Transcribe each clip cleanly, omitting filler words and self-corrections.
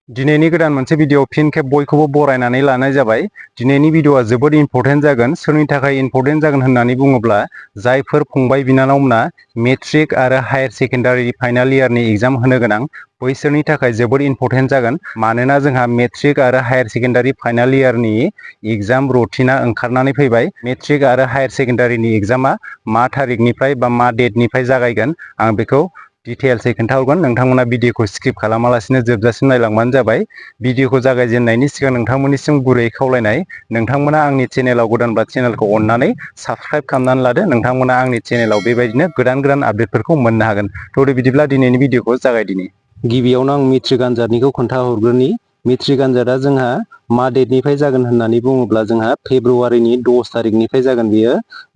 दिनैनि गोदान मोनसे भिडिअ फिन खेब बयखौबो बरायनानै लानाय जाबाय। दिनैनि भिडिअआ जोबोद इम्पर्टेन्ट जागोन। सोरनि थाखाय इम्पर्टेन्ट जागोन होननानै बुङोब्ला जायफोर फंबाय बिनानावमोना मेट्रिक आरो हायार सेकेन्डारि फाइनाल इयारनि एग्जाम होनो गोनां बैसोरनि थाखाय जोबोद इम्पर्टेन्ट जागोन। मानोना जोंहा मेट्रिक आरो हायार सेकेन्डारि फाइनाल इयारनि एग्जाम रुटिना ओंखारनानै फैबाय। मेट्रिक आरो हायार सेकेन्डारिनि एग्जामा मा थारिखनिफ्राय बा मा डेटनिफ्राय जागायगोन आं बेखौ डिटेल्सै खोन्थाहरगोन। नोंथांमोना भिडिअखौ स्किप खालामालासिनो जोबजासिम नायलांबानो जाबाय। भिडिअखौ जागायजेननायनि सिगां नोंथांमोननिसिम गुरैयै खावलायनाय, नोंथांमोना आंनि चेनेलाव गोदानब्ला चेनेलखौ अननानै साबस्क्राइब खालामनानै लादो। नोंथांमोना आंनि चेनेलाव बेबायदिनो गोदान आपडेटफोरखौ मोननो हागोन। थ' बिदिब्ला दिनैनि भिडिअखौ जागायदिनि। गिबियावनो आं मेट्रिक आनजादनिखौ खोन्थाहरग्रोनि। मेट्रिक आनजादा जोंहा मा डेटनिफ्राय जागोन होननानै बुङोब्ला जोंहा फेब्रुवारिनि 10 थारिखनिफ्राय जागोन। बियो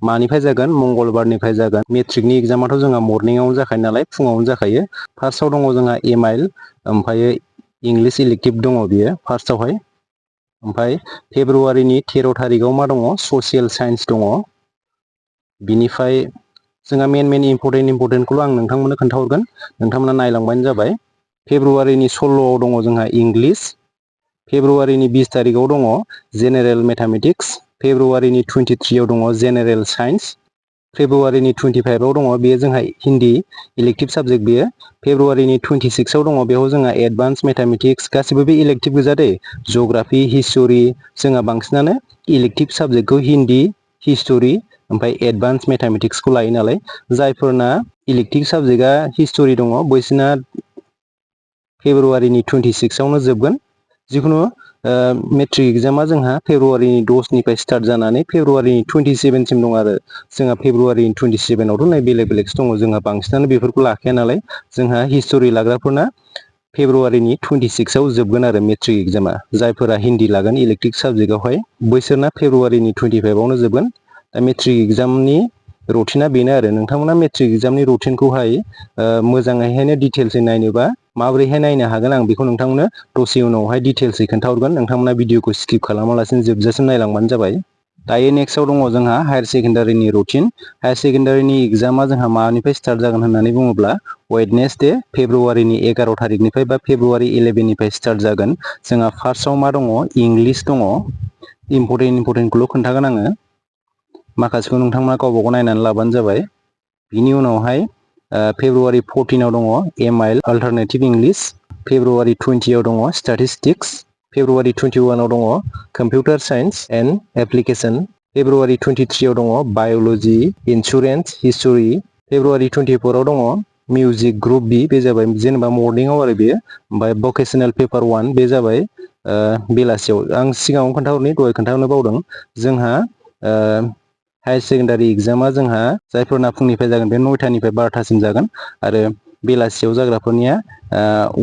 मानिफ्राय जागोन? मंगलबारनिफ्राय जागोन। मेट्रिकनि एग्जामाथ' जोंहा मर्निंआवनो जाखायो नालाय, फुङावनो जाखायो। फार्स्टआव दङ जोंहा एमाइल, ओमफ्राय इंलिश इलेक्टिभ दङ बियो फार्स्टआवहाय। ओमफ्राय फेब्रुवारिनि 13 थारिखआव मा दङ? ससियेल साइन्स दङ। बिनिफ्राय जोंहा मेन इम्पर्टेन्टखौल' आं नोंथांमोननो खोन्थाहरगोन, नोंथांमोना नायलांबानो जाबाय। फेब्रुवारिनि 16आव दङ जोंहा इंलिश। फेब्रुवारिनि 20 थारिखआव दङ जेनेरेल मेथामेटिक्स। फेब्रुवारिनि 23आव दङ जेनेरेल साइन्स। फेब्रुवारिनि 25आव दङ बेयो जोंहा हिन्दी इलेक्टिभ साबजेक्ट बेयो। फेब्रुवारिनि 26आव दङ बेयाव जोंहा एडभान्स मेथामेटिक्स, गासिबो बे इलेक्टिभ गोजा दे। जिअ'ग्राफि, हिस्ट'रि, जोंहा बांसिनानो इलेक्टिभ साबजेक्टखौ हिन्दी, हिस्ट'रि ओमफ्राय एडभान्स मेथामेटिक्सखौ लायो नालाय। जायफोरना इलेक्टिभ साबजेक्टआ हिस्ट'रि दङ बैसोरना फेब्रुवारिनि 26आवनो जोबगोन। जिखुनु मेट्रिक एग्जामा जोंहा फेब्रुवारिनि 10निफ्राय स्टार्ट जानानै फेब्रुवारिनि 27सिम दं आरो। जोंहा फेब्रुवारिनि 27आवथ' नै बेलेगसो दङ। जोंहा बांसिनानो बेफोरखौ लाखाया नालाय। जोंहा हिस्ट'रि लाग्राफोरना फेब्रुवारिनि 26आव जोबगोन आरो मेट्रिक एग्जामा। जायफोरा हिन्दी लागोन इलेक्टिभ साबजेक्टआवहाय बैसोरना फेब्रुवारिनि 25आवनो जोबगोन। दा मेट्रिक एग्जामनि रुटिना बेनो आरो। नोंथांमोना मेट्रिक एग्जामनि रुटिनखौहाय मोजाङैहायनो डिटेल्सै नायनोबा माबोरैहाय नायनो हागोन आं बेखौ नोंथांमोननो दसे उनावहाय डिटेल्सै खोन्थाहरगोन। नोंथांमोना भिडिअखौ स्किप खालामालासिनो जोबजासिम नायलांबानो जाबाय। दायो नेक्स्टआव दङ जोंहा हायार सेकेन्डारिनि रुटिन। हायार सेकेन्डारिनि एग्जामा जोंहा मानिफ्राय स्टार्ट जागोन होननानै बुङोब्ला वेडनेसडे फेब्रुवारिनि 11 थारिखनिफ्राय बा फेब्रुवारि 11निफ्राय स्टार्ट जागोन। जोंहा फार्स्टआव मा दङ? इंलिश दङ। इम्पर्टेन्टखौल' खोन्थागोन आङो। माखासेखौ नोंथांमोना गावबा गाव नायनानै लाबानो जाबाय। बिनि उनावहाय फेब्रुवारि 14आव दङ एमाइल अल्टारनेटिभ इंलिश। फेब्रुवारि 20आव दङ स्टेटिस्टिक्स। फेब्रुवारि 21आव दङ computer science and application. February 23आव दङ बाय'लजि, इन्सुरेन्स, हिस्ट'रि। फेब्रुवारि 24आव दङ मिउजिक ग्रुप बि, बे जाबाय जेनेबा मर्निंआव आरो बेयो। ओमफ्राय भकेसनेल पेपार 1 बे जाबाय बेलासियाव। आं सिगाङाव खोन्थाहरनि, दहाय खोन्थाहरनो बावदों। जोंहा हायार सेकेन्डारि एग्जामा जोंहा जायफोरना फुंनिफ्राय जागोन बे 9थानिफ्राय 12थासिम जागोन। आरो बेलासियाव जाग्राफोरनिया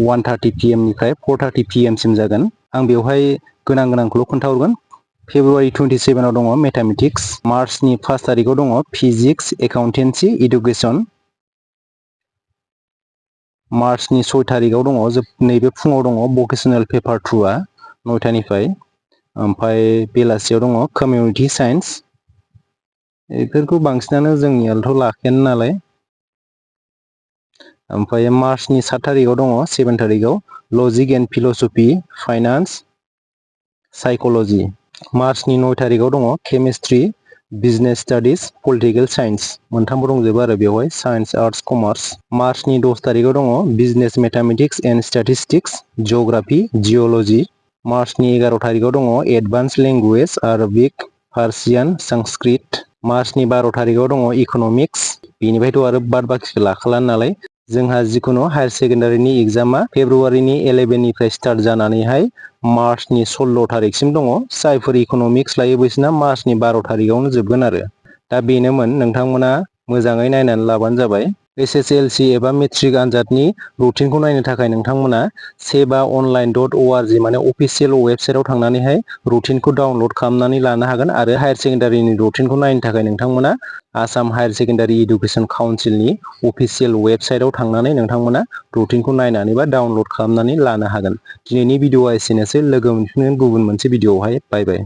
1:30 PM निफ्राय 4:30 PM सिम जागोन। आं बेवहाय गोनांखौल' खोन्थाहरगोन। फेब्रुवारि 27आव दङ मेथामेटिक्स। मार्चनि 1 थारिखआव दङ फिजिक्स, एकाउन्टेन्सि, इडुकेसन। मार्चनि 6 थारिखआव दङ नैबे फुङाव दङ भकेसनेल पेपार 2आ 9थानिफ्राय। ओमफ्राय बेलासियाव दङ कमिउनिटि साइन्स। बेफोरखौ बांसिनानो जोंनियावथ' लाखायानो नालाय। ओमफ्राय मार्चनि 7 थारिखआव दङ 7 थारिखआव logic and philosophy, finance, psychology. मार्चनि 9 थारिखआव दङ chemistry, business studies, political science. मोनथामबो दंजोबो आरो बेवहाय साइन्स, आर्टस, कमार्स। मार्चनि 10 थारिखआव दङ business mathematics and statistics, geography, geology. मार्चनि 11 थारिखआव दङ advance language, Arabic, Persian, Sanskrit. मार्चनि 12 थारिखआव दङ इक'नमिक्स। बेनिफ्रायथ' आरो बाद बाखिखौ लाखाला नालाय। जोंहा जिखुनु हायार सेकेन्डारिनि एग्जामा फेब्रुवारिनि 11निफ्राय स्टार्ट जानानैहाय मार्चनि 16 थारिखसिम दङ। जायफोर इक'नमिक्स लायो बिसोरना मार्चनि 12 थारिखआवनो जोबगोन आरो। दा बेनोमोन, नोंथांमोना मोजाङै नायनानै लाबानो जाबाय। HSLC एबा मेट्रिक आनजादनि रुटिनखौ नायनो थाखाय नोंथांमोना SAPAOnline.org माने अफिसियेल वेबसाइटआव थांनानैहाय रुटिनखौ डाउनलड खालामनानै लानो हागोन। आरो हायार सेकेन्डारिनि रुटिनखौ नायनो थाखाय नोंथांमोना आसाम हायार सेकेन्डारि इडुकेसन काउन्सिलनि अफिसियेल वेबसाइटआव थांनानै नोंथांमोना रुटिनखौ नायनानै बा डाउनलड खालामनानै लानो हागोन। दिनैनि भिडिअआ एसेनोसै। लोगो मोनफिनगोन गुबुन मोनसे भिडिअआवहाय। बाय बाय।